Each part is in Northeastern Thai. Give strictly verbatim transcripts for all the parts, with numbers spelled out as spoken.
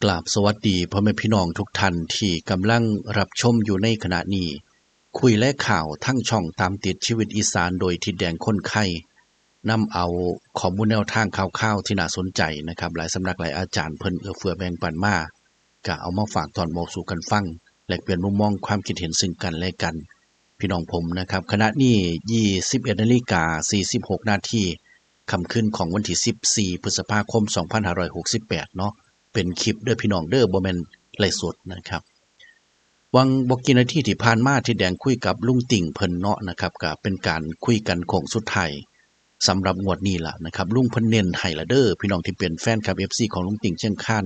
กราบสวัสดีพ่อแม่พี่น้องทุกท่านที่กำลังรับชมอยู่ในขณะนี้ คุยและข่าวทั้งช่องตามติดชีวิตอีสานโดยทิดแดงคนไข่ นำเอาข้อมูลแนวทางข่าวๆที่น่าสนใจนะครับ หลายสำนักหลายอาจารย์เพิ่นเอื้อเฟื้อแบ่งปันมา ก็เอามาฝากตอนบอกสู่กันฟัง แลกเปลี่ยนมุมมองความคิดเห็นซึ่งกันและกัน พี่น้องผมนะครับ ขณะนี้ ยี่สิบเอ็ดนาฬิกาสี่สิบหกนาที ค่ำคืนของวันที่ สิบสี่ พฤษภาคม สองพันห้าร้อยหกสิบแปด เนาะ เป็นคลิปเด้อพี่น้องเด้อ บ่แม่นไลฟ์สดนะครับ หว่างบ่กี่นาทีที่ผ่านมา ทิดแดงคุยกับลุงติ่งเพิ่นเนาะนะครับ ก็เป็นการคุยกันโค้งสุดท้ายสำหรับงวดนี้ล่ะนะครับ ลุงเพิ่นเน้นให้ละเด้อ พี่น้องที่เป็นแฟนคลับ เอฟซี ของลุงติ่งเชียงคาน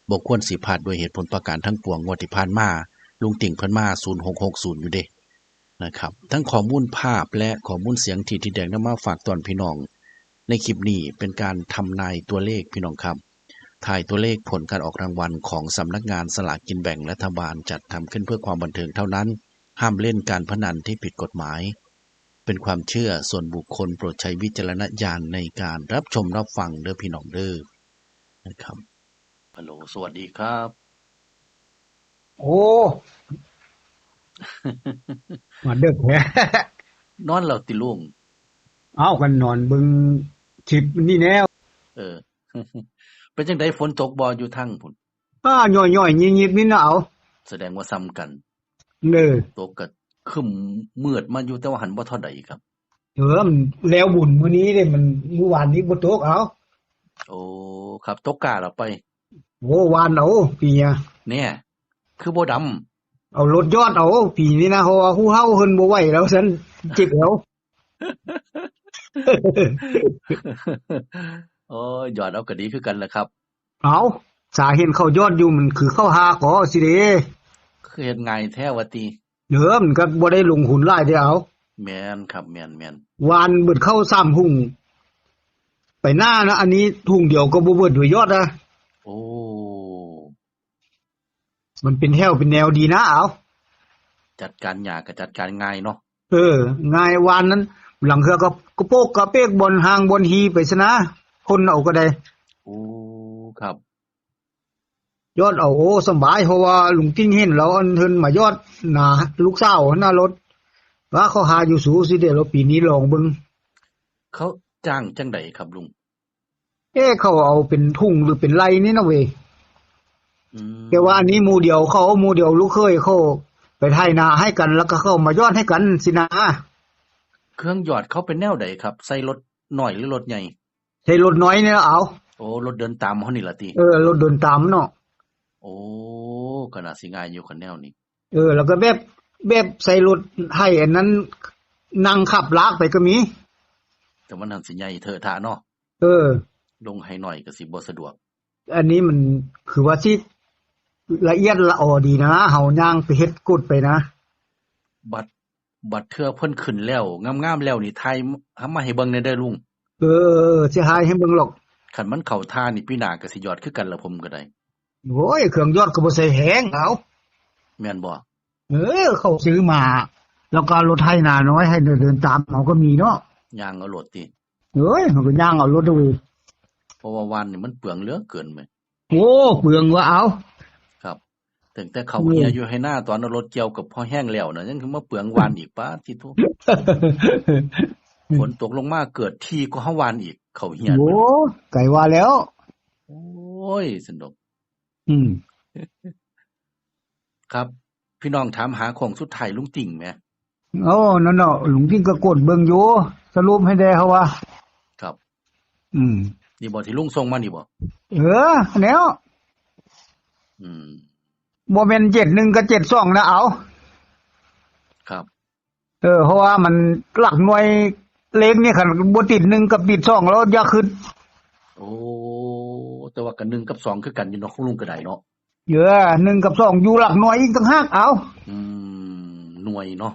บ่ควรสิพลาดด้วยเหตุผลประการทั้งปวง งวดที่ผ่านมา ลุงติ่งเพิ่นมา ศูนย์หกหกศูนย์ อยู่เด้ นะครับ ทั้งข้อมูลภาพและข้อมูลเสียงที่ทิดแดงนำมาฝากตอนพี่น้อง ในคลิปนี้เป็นการทำนายตัวเลขพี่น้องครับ ทายตัวเลขผลการออกรางวัลของสำนักงานสลากกินแบ่งรัฐบาล จัดทำขึ้นเพื่อความบันเทิงเท่านั้น ห้ามเล่นการพนันที่ผิดกฎหมาย เป็นความเชื่อส่วนบุคคล โปรดใช้วิจารณญาณในการรับชมรับฟังเด้อพี่น้องเด้อ นะครับ ฮัลโหล สวัสดีครับ โอ้ มาเดิกแท้ นอนแล้วติลุง เอ้า กันนอนเบิ่งคลิปนี่แนว เออ เป็นจังใดฝนตกบ่อยู่ทางพุ้น อ้า ย่อยๆ ยิบๆ นี่นะเอา แสดงว่าซ้ำกัน เออ ตกก็ครึ้มมืดมาอยู่ แต่ว่าหันบ่เท่าใดครับ เออ มันแล้วบุญมื้อนี้เด้ มันมื้อวานนี้บ่ตก เอา โอ้ ครับ ตกกาละไป โอ้ หว่านเอา ปีอะ เนี่ย คือบ่ดำ เอารถหยอดเอา ปีนี้นะ เพราะว่าผู้เฒ่าเพิ่นบ่ไหวแล้ว ซั่น เจ็บแอว โอ้ย หยอดเอาก็ดีคือกันแหละครับ เอา สาเห็นเขาหยอดอยู่ มันคือเขาหาก่อสิเด้ คือเฮ็ดง่ายแท้ว่าติ เออ มันก็บ่ได้ลงทุนหลายเด้ เอา แม่นครับ แม่นๆ หว่านเบิดข้าวสามถุง ไปหน้านะ อันนี้ถุงเดียวก็บ่เบิดด้วยหยอดนะ โอ้ มันเป็นแถวเป็นแนวดีนะ เอา จัดการยากก็จัดการง่ายเนาะ เออ ง่าย หว่านนั้น หลังเทื่อก็กระโปกกระเปกบ่อนห่างบ่อนฮีไปซะนะ คนเอาก็ได้ โอ้ ครับ หยอดเอา โอ้ สำบาย เพราะว่าลุงติ่งเห็นแล้ว อันเพิ่นมาหยอดหน้าลูกสาวหน้ารถ ว่าเขาหาอยู่สูสิเด้ แล้วปีนี้ลองเบิ่ง เขาจ้างจังใดครับลุง เอ๊ะ เขาเอาเป็นถุงหรือเป็นไร่นี่นะเว้ย อืม แต่ว่าอันนี้หมู่เดียวเขา หมู่เดียวลูกเขยเขาไปไถนาให้กัน แล้วก็เขามาหยอดให้กันสินะ เครื่องหยอดเขาเป็นแนวใดครับ ใส่รถน้อยหรือรถใหญ่ ใส่รถน้อยนี่ล่ะ เอา โอ้ รถเดินตามเขานี่ล่ะติ เออ รถเดินตามเนาะ โอ้ ก็น่าสิง่ายอยู่คันแนวนี้ เออ แล้วก็แบบ แบบใส่รถไถอันนั้น นั่งขับลากไปก็มี แต่มันหั้นสิใหญ่เถอะทะเนาะ เออ ลงไถน้อยก็สิบ่สะดวก อันนี้มันคือว่าสิละเอียดละออดีนะ เฮาย่างไปเฮ็ดกดไปนะ บัด บัดเทื่อเพิ่นขึ้นแล้ว งามๆแล้วนี่ ถ่ายมาให้เบิ่งแหน่เด้อลุง เออ สิถ่ายให้เบิ่งหรอก คันมันเข้าท่านี่ ปีหน้าก็สิหยอดคือกันล่ะผมก็ได้ โอ้ย เครื่องหยอดก็บ่ใส่แฮง เอา แม่นบ่ เออ เขาซื้อมา แล้วก็รถไถนาน้อยให้เดินตามเอาก็มีเนาะ ย่างเอาโลดติ เอ้ย มันก็ย่างเอารถเอาเอง เพราะว่าหว่านนี่มันเปลืองเหลือเกินเว้ย โอ้ เปลืองว่าเอา ครับ ตั้งแต่เขา เออ เหี่ยอยู่ไถนา ตอนเอารถเกี่ยวก็พอแฮงแล้วนะ ยังมาเปลืองหว่านอีก ป๊าดติโธ่ ฝนตกลงมาเกิดทีก็เฮาหว่านอีก เขาเหี่ย โอ้ ไกลว่าแล้ว โอ้ย สนุก อืม ครับ พี่น้องถามหาโค้งสุดท้ายลุงติ่งแหม โอ้ นั่นเนาะ ลุงติ่งก็กดเบิ่งอยู่ สรุปให้แด่เขาว่า ครับ อืม นี่บ่ที่ลุงส่งมานี่บ่ เออ แล้ว อืม บ่แม่น เจ็ดหนึ่ง กับ เจ็ดสอง นะ เอา ครับ เออ เพราะว่ามันหลักหน่วยเลขนี่ คันบ่ติดหนึ่งกับติดสองแล้วอย่าคิด โอ้ แต่ว่าก็หนึ่งกับสองคือกันอยู่เนาะ ของลุงก็ได้เนาะ เออ หนึ่งกับสองอยู่หลักหน่วยอีกต่างหาก เอา อืม หน่วยเนาะ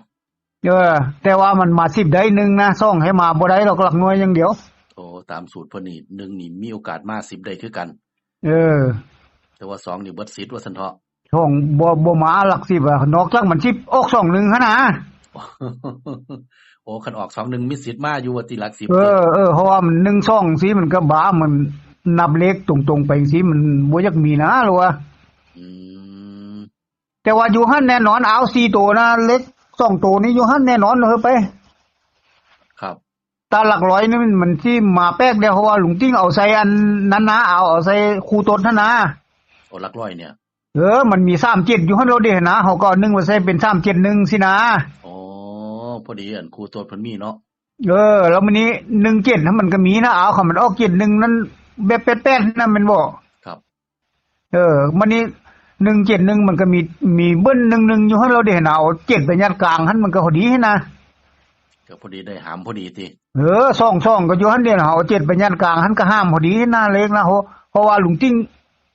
เออ แต่ว่ามันมาสิบได้ หนึ่งนะ สองให้มาบ่ได้หรอก หลักหน่วยอย่างเดียว โอ้ ตามสูตรเพิ่นนี่ หนึ่งนี่มีโอกาสมาสิบได้คือกัน เออ แต่ว่าสองนี่เบิดสิทธิ์ว่าซั่นเถาะ สองบ่ บ่มาหลักสิบอะ นอกจากมันสิบออก สองหนึ่ง หั้นนะ โอ้ คันออก สองหนึ่ง มีสิทธิ์มาอยู่ว่าติหลักสิบ เออ เออ เพราะว่ามัน หนึ่งสอง สิ มันก็บ้า มัน นับเลขตรงๆไปจังซี้ มันบ่อยากมีนะ หรือว่า อืม แต่ว่าอยู่หั่นแน่นอน เอาสี่ตัวนะ เลขสองตัวนี้อยู่หั่นแน่นอน เออ ไป ครับ แต่หลักร้อยนี่มัน มันสิมาแปลกเดียว เพราะว่าลุงติ๊งเอาใส่อันนั้นนะ เอา เอาใส่คู่ต้นหั่นนะ โอ้ หลักร้อยเนี่ย เออ มันมีสามเจ็ดอยู่หั่นโลดเด้นะ เฮาก็เอาหนึ่งมาใส่เป็นสามเจ็ดหนึ่งซี้นะ อ๋อ พอดีอันคู่ต้นเพิ่นมีเนาะ เออ แล้วมื้อนี้หนึ่งเจ็ดนะ มันก็มีนะ เอา คันมันออกเจ็ดหนึ่งนั่น แบบแป๊ดๆนะ แม่นบ่ ครับ เออ มื้อนี้หนึ่งเจ็ดหนึ่งมันก็มี มีเบิ้ลหนึ่งหนึ่งอยู่หั่นโลดเด้นะ เอาเจ็ดไปยัดกลางหั่นมันก็พอดีนะ ก็พอดีได้หามพอดีติ เออ สองสองก็อยู่หั่นเด้นะ เอาเจ็ดไปยัดกลางหั่นก็หามพอดีนะ เลขนะ เพราะ เพราะว่าลุงติ๊ง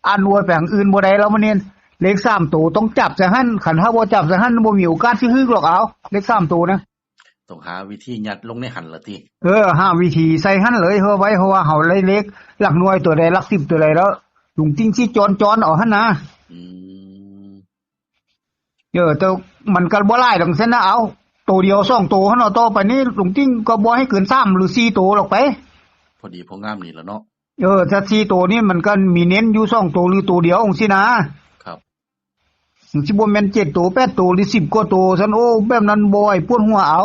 อ่านอวยไปทางอื่นบ่ได้แล้วมื้อนี้ เลขสามตัวต้องจับใส่หั่น คันถ้าบ่จับใส่หั่นบ่มีโอกาสสิถืกหรอก เอา เลขสามตัวนะ ต้องหาวิธียัดลงในหั่นละติ เออ หาวิธีใส่หั่นเลย เฮาไว้ เพราะว่าเฮาได้เลขหลักหน่วยตัวใด หลักสิบตัวใดแล้ว ลุงติ๊งสิจอนๆเอาหั่นนะ อืม เออ แต่มันก็บ่หลายดอกซั่นนะ เอา ตัวเดียวสองตัวหั่นเนาะ ต่อไปนี้ลุงติ๊งก็บ่ให้เกินสามหรือสี่ตัวหรอกไป พอดีพองามนี่ล่ะเนาะ เออ ถ้าสี่ตัวนี่มันก็มีเน้นอยู่สองตัวหรือตัวเดียวจังซี้นะ ครับ มันสิบ่แม่นเจ็ดตัว แปดตัว หรือสิบกว่าตัวซั่น โอ้ แบบนั้นบ่ ให้ปวดหัวเอา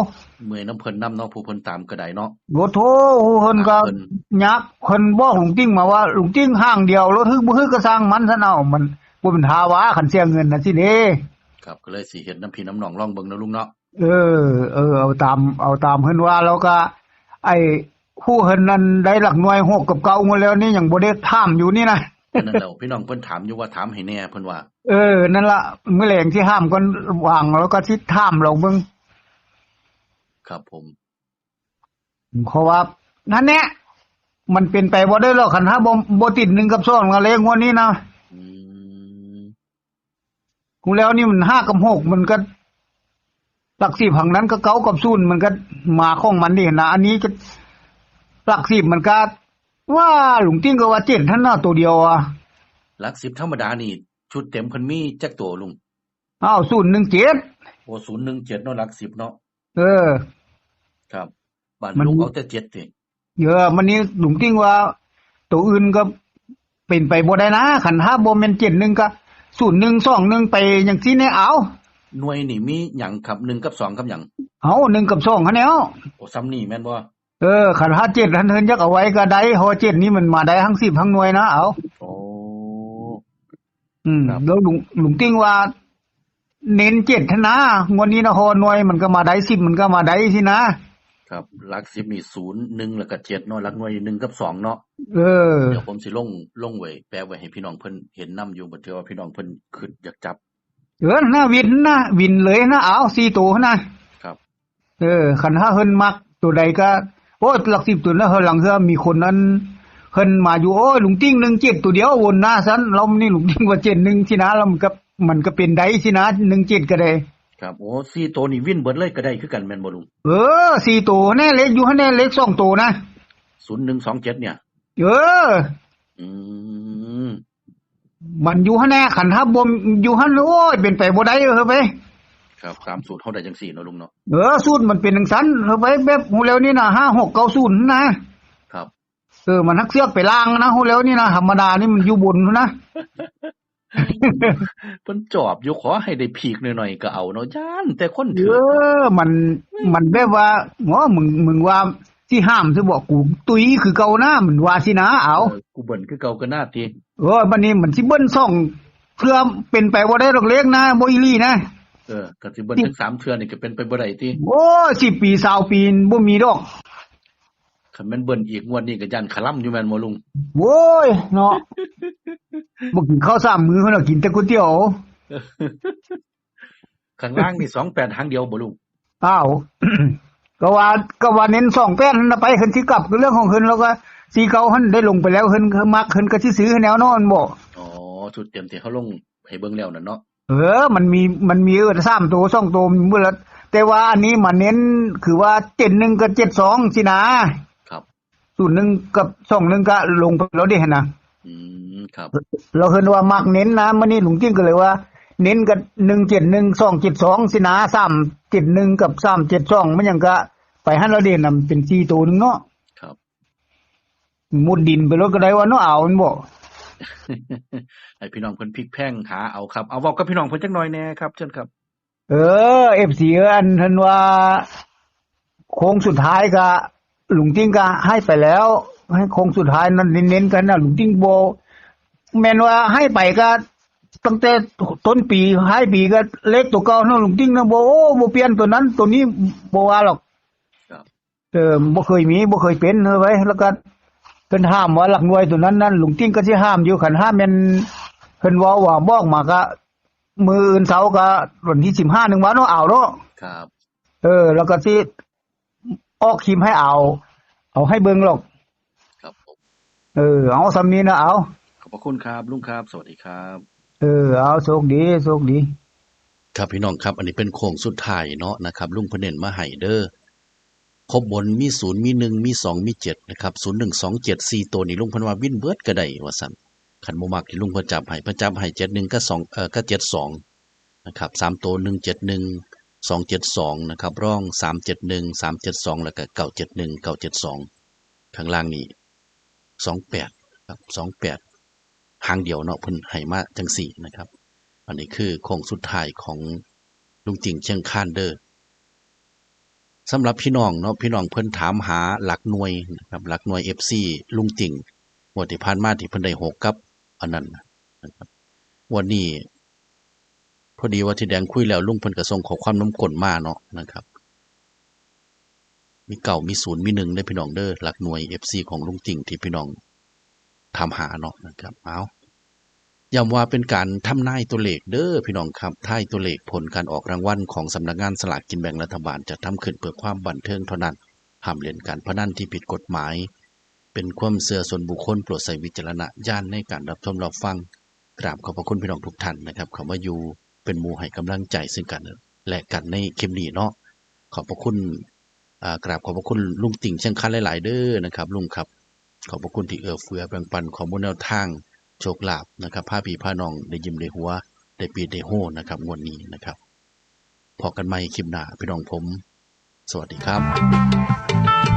เมื่อยนำเพิ่นนำเนาะ ผู้เพิ่นตามก็ได้เนาะ โอ้โธ่ ผู้เพิ่นก็ เพิ่น ยาก เพิ่นบอกลุงติ๊งมาว่า ลุงติ๊งหางเดียว แล้วถืกบ่ถืกก็ซ่างมันซั่น เอา มันบ่เป็นท่าว่า คันเสียเงินน่ะสิเด้ ครับ ก็เลยสิเฮ็ดนำพี่นำน้องลองเบิ่งเนาะลุงเนาะ เออ เออ เอาตาม เอาตามเพิ่นว่า แล้วก็ ไอ้ผู้เพิ่นนั่นได้หลักหน่วยหกกับเก้างวดแล้วนี่ยังบ่ได้ถามอยู่นี่นะ นั่นแหละ พี่น้องเพิ่นถามอยู่ว่าถามให้แน่เพิ่นว่า เออ นั่นล่ะ มื้อแลงสิถามก่อน ว่างแล้วก็สิถามลองเบิ่ง ครับผม เพราะว่านั่นแหละ มันเป็นไปบ่ได้หรอก คันถ้าบ่ บ่ติดหนึ่งกับสองนะ เลขงวดนี้นะ อืม ฮู้แล้วนี่มันห้ากับหก มันก็ หลักสิบทางนั้นก็เก้ากับศูนย์ มันก็มาของมันนี่นะ อันนี้ก็ หลักสิบมันก็ ว่าลุงติ๊งก็ว่าเจ็ดหั่นนะ ตัวเดียวอะ หลักสิบธรรมดานี่ ชุดเต็มเพิ่นมีจักตัวลุง อ้าว ศูนย์หนึ่งเจ็ด โอ้ ศูนย์หนึ่งเจ็ดเนาะ หลักสิบเนาะ เออ ครับ บ้าน มัน ลุงเอาแต่เจ็ดติ เออ มันนี่ลุงติ๊งว่า ตัวอื่นก็เป็นไปบ่ได้นะ คันถ้าบ่แม่นเจ็ดหนึ่งก็ศูนย์หนึ่ง สองหนึ่ง ไปจังซี่แหน่ เอา หน่วยนี่มีหยังครับ หนึ่งกับสองกับหยัง เอา หนึ่งกับสองหั่นแหล้ว โอ้ ซ่ำนี่แม่นบ่ เออ คันถ้าเจ็ดหั่นเพิ่นอยากเอาไว้ก็ได้ เพราะเจ็ดนี่มันมาได้ทั้งสิบทั้งหน่วยนะ เอา โอ้ อืม ครับ แล้วลุง ลุงติ๊งว่า เน้นเจ็ดหั่นนะ งวดนี้นะ เพราะว่าหน่วยมันก็มาได้ สิบมันก็มาได้สินะ ครับ หลักสิบนี่ ศูนย์ หนึ่ง แล้วก็ เจ็ด เนาะ หลักหน่วย หนึ่ง กับ สอง เนาะ เออ เดี๋ยวผมสิลง ลงไว้ แปะไว้ให้พี่น้องเพิ่นเห็นนำอยู่ บ่เทื่อว่าพี่น้องเพิ่นคิดอยากจับ เออ นะ วินนะ วินเลยนะ เอา สี่ตัวนะ ครับ เออ คันถ้าเพิ่นมักตัวใดก็ โอ้ หลักสิบตัวนะ เฮือหลังเฮือมีคนนั้น เพิ่นมาอยู่ โอ้ย ลุงติ๊ง หนึ่งเจ็ด ตัวเดียววนหน้าซั่น แล้วนี่ลุงติ๊งว่า เจ็ดหนึ่ง สินะ แล้วมันก็ มันก็เป็นได้สินะ หนึ่งเจ็ด ก็ได้ ครับ โอ้ สี่ตัวนี่วินเบิดเลยก็ได้คือกันแม่นบ่ลุง เออ สี่ตัวแน่ เลขอยู่หั่นแน่ เลขสองตัวนะ ศูนย์หนึ่งสองเจ็ด เนี่ย เออ อืม มันอยู่หั่นแน่ คันถ้าบ่อยู่หั่น โอ้ย เป็นไปบ่ได้เออ เฮ้ยไป ครับ ตามสูตรเฮาได้จังซี่เนาะลุงเนาะ เออ สูตรมันเป็นจังซั่น เฮ้ยไป แบบฮู้แล้วนี่นะ ห้าหกเก้าศูนย์ นะ ครับ เออ มันหักเสือกไปล่างนะ ฮู้แล้วนี่นะ ธรรมดานี่มันอยู่บนนะ เพิ่นจอบอยู่ ขอให้ได้พีกหน่อยๆก็เอาเนาะ ย้านแต่คนถืก เออ มัน มันแบบว่า โอ้ มึง มึงว่าสิห้ามซะบ่ กูตุ้ยคือเก่านะ มันว่าสินะ เอา เออ กูเบิ้ลคือเก่าก็น่าติ เออ บัดนี้มันสิเบิ้ลสองเทื่อเป็นไปบ่ได้ดอก เลขนะ บ่อีหลีนะ เออ ก็สิเบิ้ลถึงสามเทื่อนี่ก็เป็นไปบ่ได้ติ โอ้ย สิบปี ซาวปี บ่มีดอก คันแม่นเบิ้ลอีกงวดนี้ก็ย้านขะล่ำอยู่แม่นบ่ลุง โอ้ย เนาะ บ่กินข้าวสามมื้อเนาะ กินแต่ก๋วยเตี๋ยว ข้างล่างนี่ สองแปด หางเดียวบ่ลุง อ้าว ก็ว่า ก็ว่าเน้น สองแปด นั่นน่ะไป เพิ่นสิกลับก็เรื่องของเพิ่น แล้วก็ สี่เก้า หั่นได้ลงไปแล้ว เพิ่นมัก เพิ่นก็สิซื้อให้แนวเนาะ บ่ อ๋อ ชุดเต็มที่เฮาลงให้เบิ่งแล้วนั่นเนาะ เออ มันมี มันมี เออ สามตัว สองตัว มันเบิดละ แต่ว่าอันนี้มาเน้น คือว่า เจ็ดหนึ่ง กับ เจ็ดสอง สินะ ครับ ศูนย์หนึ่ง กับ สองหนึ่ง ก็ลงไปแล้วเด้หั่นนะ อืม ครับ เราเห็นว่ามักเน้นนะ มื้อนี้ลุงติ๊งก็เลยว่า เน้นกับ หนึ่งเจ็ดหนึ่ง สองเจ็ดสอง สินะ สามเจ็ดหนึ่ง กับ สามเจ็ดสอง มันยังก็ไปหั่นแล้วเด้นะ มันเป็นสี่ตัวหนึ่งเนาะ ครับ มุดดินไปโลดก็ได้ว่าเนาะ เอามันบ่ ให้พี่น้องเพิ่นพลิกแพลงหาเอาครับ เอาเว้ากับพี่น้องเพิ่นจักหน่อยแหน่ครับ เชิญครับ เออ เอฟซี เอ้ย อันเพิ่นว่า โค้งสุดท้ายก็ ลุงติ๊งก็ให้ไปแล้ว ให้โค้งสุดท้ายนั้นเน้นๆกันนะ ลุงติ๊งบ่ แม่นว่าให้ไปก็ ตั้งแต่ต้นปีท้ายปีก็เลขตัวเก่าเนาะ ลุงติ๊งนะ บ่ โอ้ บ่เปลี่ยนตัวนั้นตัวนี้ บ่ว่าหรอก ครับ เออ บ่เคยมี บ่เคยเป็นเลยเว้ย แล้วก็เพิ่นห้ามว่าหลักหน่วยตัวนั้นนั่น ลุงติ๊งก็สิห้ามอยู่ คันห้ามแม่นเพิ่นเว้าว่าบอกมาก็ มื้ออื่นเช้าก็วันที่สิบห้านึงว่าเนาะ เอาเนาะ ครับ เออ แล้วก็สิออกคลิปให้เอา เอาให้เบิ่งหรอก ครับผม เออ เอาส่ำนี้นะ เอา ขอบพระคุณครับลุงครับ สวัสดีครับ เออ เอา โชคดี โชคดี ครับพี่น้องครับ อันนี้เป็นโค้งสุดท้ายเนาะนะครับ ลุงเพิ่นเน้นมาให้เด้อ ครบบนมีศูนย์ มีหนึ่ง มีสอง มีเจ็ดนะครับ ศูนย์หนึ่งสองเจ็ด สี่ตัวนี้ลุงเพิ่นว่าวินเบิดก็ได้ว่าซั่น คันบ่มักที่ลุงเพิ่นจับให้ เพิ่นจับให้เจ็ดหนึ่งกับสอง เอ่อ กับเจ็ดสองนะครับ สามตัว หนึ่งเจ็ดหนึ่ง สองเจ็ดสองนะครับ รอง สามเจ็ดหนึ่ง สามเจ็ดสอง แล้วก็ เก้าเจ็ดหนึ่ง เก้าเจ็ดสอง ข้างล่างนี่ สองแปดครับ สองแปด หางเดียวเนาะ เพิ่นให้มาจังซี่นะครับ อันนี้คือโค้งสุดท้ายของลุงติ๊งเชียงคานเด้อ สำหรับพี่น้องเนาะ พี่น้องเพิ่นถามหาหลักหน่วยนะครับ หลักหน่วย เอฟซี ลุงติ๊ง งวดที่ผ่านมาที่เพิ่นได้หกกับอันนั้นนะครับ งวดนี้ พอดีว่าที่แดงคุยแล้ว ลุงเพิ่นก็ส่งข้อความนำกลมาเนาะนะครับ มีเก้า มีศูนย์ มีหนึ่งเด้อพี่น้องเด้อ หลักหน่วย เอฟซี ของลุงติ๊งที่พี่น้องถามหาเนาะนะครับ เอา ย้ำว่าเป็นการทำนายตัวเลขเด้อพี่น้องครับ ทายตัวเลขผลการออกรางวัลของสำนักงานสลากกินแบ่งรัฐบาล จัดทำขึ้นเพื่อความบันเทิงเท่านั้น ห้ามเล่นการพนันที่ผิดกฎหมาย เป็นความเชื่อส่วนบุคคล โปรดใช้วิจารณญาณในการรับชมรับฟัง กราบขอบพระคุณพี่น้องทุกท่านนะครับ เข้ามาอยู่เป็นหมู่ให้กำลังใจซึ่งกันและกันในคลิปนี้เนาะ ขอบพระคุณ อ่า กราบขอบพระคุณลุงติ๊งเชียงคานหลายๆเด้อนะครับ ลุงครับ ขอบพระคุณที่เอื้อเฟื้อแบ่งปันข้อมูลแนวทางโชคลาภนะครับ พาพี่พาน้องได้ยิ้มได้หัว ได้ปีดได้โฮนะครับ งวดนี้นะครับ พบกันใหม่คลิปหน้าพี่น้องผม สวัสดีครับ